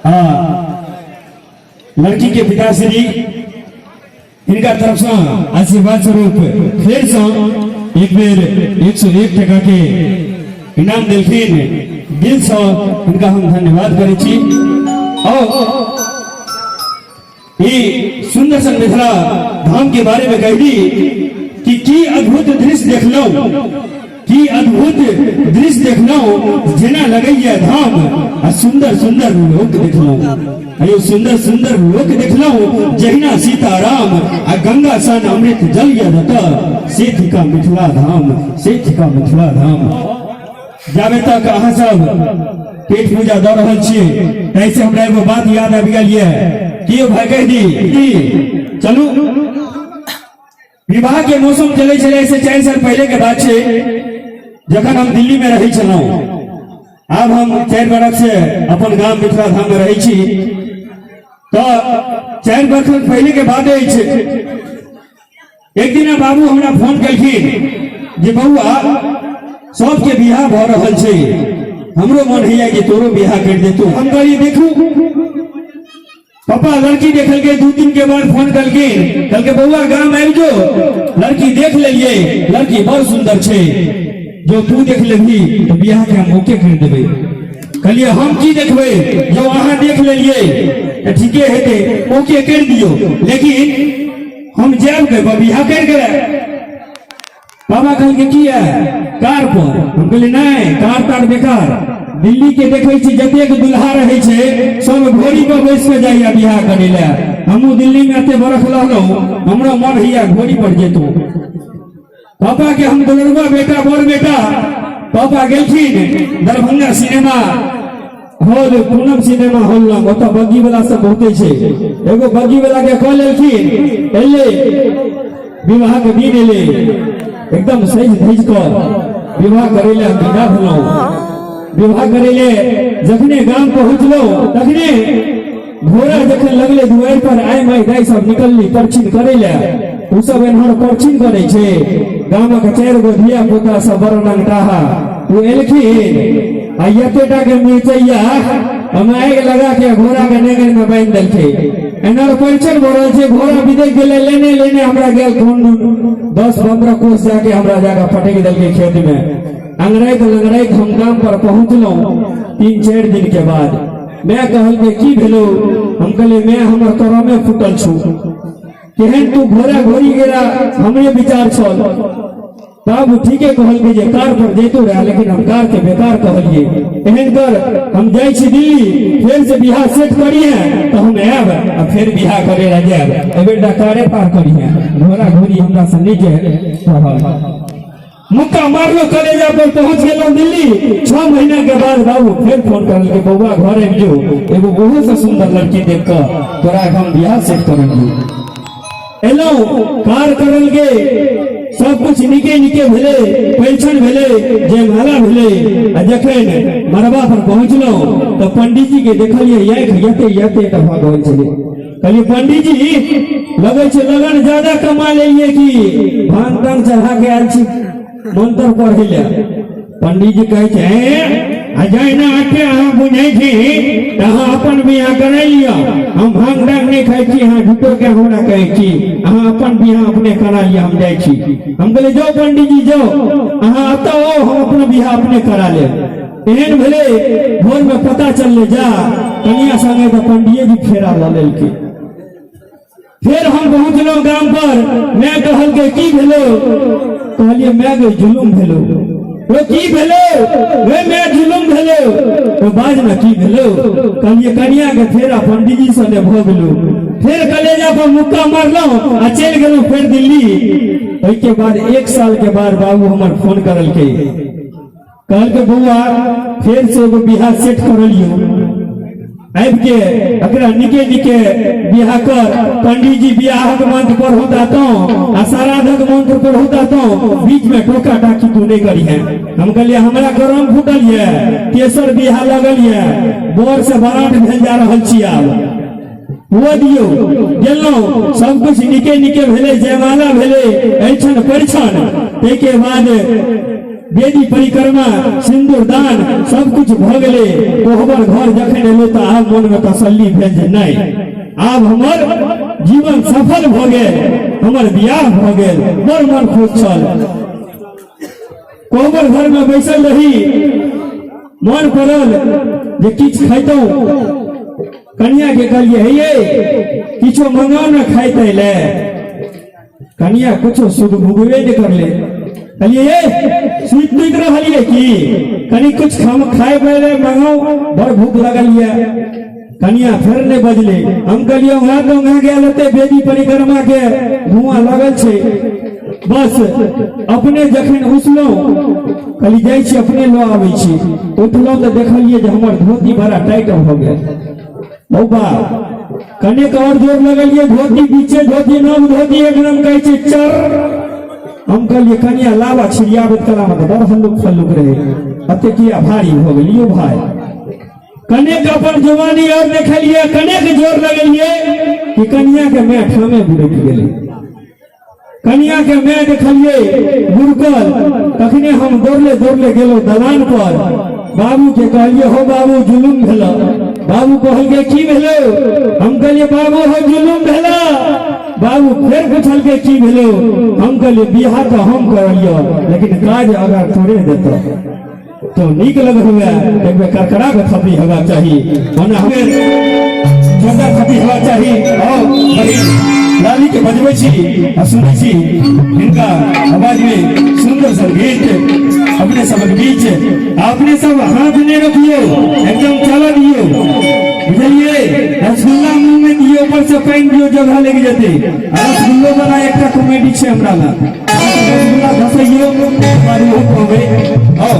आ लड़की के पिताश्री हिनका तरफ से आशीर्वाद स्वरूप फेर से एक बेर 101 टका के इनाम देलखिन। दिल से हिनका हम धन्यवाद करै छी। और ई सुंदर सन मिथिला धाम के बारे में कह दी कि की अद्भुत दृश्य देखलहुं, की अद्भुत दृश्य देखलहुं, जेना लगैया धाम आ सुंदर सुंदर लोक देखलहुं। अयो सुंदर सुंदर लोक देखलहुं, जहिना सीताराम आ गंगा सन अमृत जल या जतऽ, से थिका मिथिला धाम, से थिका मिथिला धाम। जाबे तक अहाँ सब पेट पूजा दऽ रहल छियै, ताहिसँ हमरा एगो बात याद आबि गेल यऽ कि यौ भाई कहि दी कि चलू, विवाह के मौसम चलै छलै। से 4 साल पहले के बात छै, जखन हम दिल्ली में रहै छलहुँ। आब हम 4 बरख से अपन गाम मिथिला धाम में रहै छी। तऽ 4 बरख पहले के बात अछि, एक दिन बाबू हमरा फोन केलखिन जे बौआ, सबके बियाह भऽ रहल छै, हमरो मन होइया कि तोरो बियाह करि देतू। हम कहलियै देखू पापा। लड़की देखलकै, 2 दिन के बाद फोन केलखिन, कहलकै बौआ गाम आबि जो, लड़की देख लेलियै, लड़की बड़ सुंदर छै, जो तू देख लेबही तऽ बियाह के हम ओके करि देबै। कहलियै हम की देखबै, जो अहाँ देख लेलियै तऽ ठीके हेतै, ओके करि दियौ, लेकिन हम जायब के बियाह करि के। बाबा कहलकै किया, कार पर? हम कहलियै नहि, कार तार बेकार, दिल्ली के देखै छी जतेक दुल्हा रहै छै सब घोड़ी पर बैस के जाइया बियाह करै लए, हमहूँ दिल्ली में एते बरख रहलहुँ, हमरो मन होइया घोड़ी पर जेतहुँ। पापा के हम दुलरुआ बेटा, बड़ बेटा। पापा गेलखिन Darbhanga cinema hall, Poonam cinema hall लग, ओतऽ बग्गी वाला सब बहुते छै। एगो बग्गी वाला के कह लेलखिन, एलै, विवाह के दिन एलै, एकदम सज धज कऽ विवाह करै लए हम विदा भेलहुँ। विवाह करै लए जखने गाम पहुँचलहुँ तखने घोड़ा जखन लगले दुआरि पर, आइ माइ दाइ सब निकलली परछिन करै लए। ओ सब एन्हर परछिन करै छै, गामक 4 गो धिया पुता सब बड़ नंगटाहा, ओ एलखिन आ एतेटा के मिरचैया हम आगि लगा के घोड़ा के नेंगन में बांधि देलकै। एन्हर परिछन भऽ रहल छै, घोड़ा बिदक गेलै, लेने लेने हमरा गेल कोन 10-15 कोस जाके हमरा जाके पटकि देलकै खेत में। अंगराइत लंगराइत हम गाम पर पहुँचलहुँ 3-4 दिन के बाद। मैं कहलकै की भेलो? हम कहलियै मैं हमर करमे फूटल छू, केहन तू घोड़ा घोड़ी गेला, हमरे विचार छल। बाबू ठीके कहलकै जे कार पर जैतो रहे, लेकिन हम कार के बेकार कहलिए। एहन कर, हम जाइ छी दिल्ली, फेर से बियाह सेट करिहे तो हम आयब आ फेर बियाह करे ला जायब। एहि बेर कारे पार करिहे, घोड़ा घोड़ी हमरा से नहि जे रहल। मुक्का मारलो कलेजा पर, पहुंच गेलहुँ दिल्ली। 6 महीना के बाद बाबू फेर फोन करलकै, बौआ घर आबि जो, एगो ओहो से सुंदर लड़की देख कऽ तोरा हम बियाह सेट करलियै। एलहुँ, कार करल गे, सब कुछ नीके नीके भेलै, परिछन भेलै, जयमाला भेलै। आ जखन मड़बा पर पहुँचलहुँ तऽ पंडीजी के देखलियै आँखि यते यते तऽ भऽ गेल छलै। कहलियै पंडीजी लगै छै लगन ज्यादा कमा लेलियै कि भांग तांग चढ़ा के आयल छी मंत्र पढ़ै लए। पंडीजी कहै छै, आ जहिना अते अहाँ बुझै छी तऽ अहाँ अपन बियाह करा लिअ, हम भांग तांग नहि खाइ छी, अहाँ झूठो के हमरा कहै छी, अहाँ अपन बियाह अपने करा लिअ, हम जाइ छी। हम कहलियै जाउ पंडीजी जाउ, अहाँ एतऽ आउ, हम अपना बियाह अपने करा लेब। एहन भेलै, भोर में पता चललै जा कनिया संगे तऽ पंडिये जी फेरा लऽ लेलकै। फेर हम पहुँचलहुँ गाम पर, मैं कहलकै की भेलो? कहलियै मैं गे जुलुम भेलो। ओ की भेलो? वे मैं जुलुम भेलो। ओ बाज ना की भेलो? कहलियै कनिया के फेरा पंडीजी संगे भऽ गेलो। फेर कलेजा पर मुक्का मारलहुँ आ चलि गेलहुँ फेर दिल्ली। ओहिके बाद 1 साल के बाद बाबू हमर फोन करलकै, कहलकै बौआ फेर से एगो बियाह सेट करलियौ, आबि के एकरा निके निके बियाह कर, पंडीजी बियाहक मंत्र पढ़ौता तो आ श्राद्धक मंत्र पढ़ौता तो बीच में टोका टाकी तू नहीं करिहे। हम कहलियै हमरा गरम फूटल ये, तेसर बियाह लगल ये, बर से बारात भेल जा रहल छी, आब हुआ दियौ। गेलहुँ, सब कुछ निके निके भेलै, जयमाला भेलै, अइछन परिछन। ताहिके बाद वेदी परिक्रमा सिंदूर दान सब कुछ भऽ गेलै। कोहबर घर जखन एलो तऽ आब मोनमे तसल्ली भेल जे नहि, आब हमर जीवन सफल भऽ गेल, हमर बियाह भऽ गेल। बड़ मन खुश छल। कोहबर घरमे बैसल रही, मन पड़ल जे किछु खैतहुँ। कनिया के कहलिए, हे ये किछो मंगाओ ने खाइते ले। कनिया कुछो सुध भुगबे नहीं करले। कहलिए, ये सुति तुति रहलिए की? कनी कुछ हम खाए पहले मंगाओ, बड़ भूख लगल ये। कनिया फेर नहीं बजले। हम कहलिए, वहां तो वहां गेल होते, वेदी परिक्रमा के धुआं लगल छै। बस अपने जखन उठलहुँ, कहली जाइ छी अपने लऽ आबै छी। उठलहुँ तऽ देखलियै जे हमर धोती बड़ा टाइट भऽ गेल। बौआ, कनेक और जोर लगलियै, धोती बीचे धोती नव धोती एकदम कहै छै चर। हम कहलियै, कनिया लावा छिड़ियाबैत कलामे तऽ बड़ हल्लुक फल्लुक रहै, एते किया भारी भऽ गेल यौ भाय? कनेक अपन जवानी और देखलियै, कनेक जोर लगलियै कि कनिया के मैं ठामे बुड़कि गेलै। कनिया के मैं देखलिए गुरुकल, तखने हम दौड़ले दौड़ले गेलो दलान पर। बाबू के कहलिए, हो बाबू, जुलुम भेल। बाबू कहलके, की भेलो? हम कहलिए, बाबू हो, जुलुम भेल। बाबू फेर पूछलके, की भेलो? हम कहलिए, बियाह तो हम करलियो, लेकिन काज अगर तोरे देतो तो नीक लग हुए। एक बेर करकरा के थपड़ी हेबाक चाही, ओना हमें जोरदार थपड़ी हेबाक चाही। और बहिन लाली के बजबै छी आ सुनै छी हिनका आवाज में सुंदर संगीत अपने सबक बीच। अपने सब हाथ नहीं रोकियो, एकदम चला दियो, बुझलिए? रसगुल्ला मुंह में दियो, ऊपर से पानि दियो, जगह लग जेतै। आ रसगुल्लो वाला एकटा कॉमेडी छै हमरा लग। रसगुल्ला घसैयो, मारू कहबै। आओ।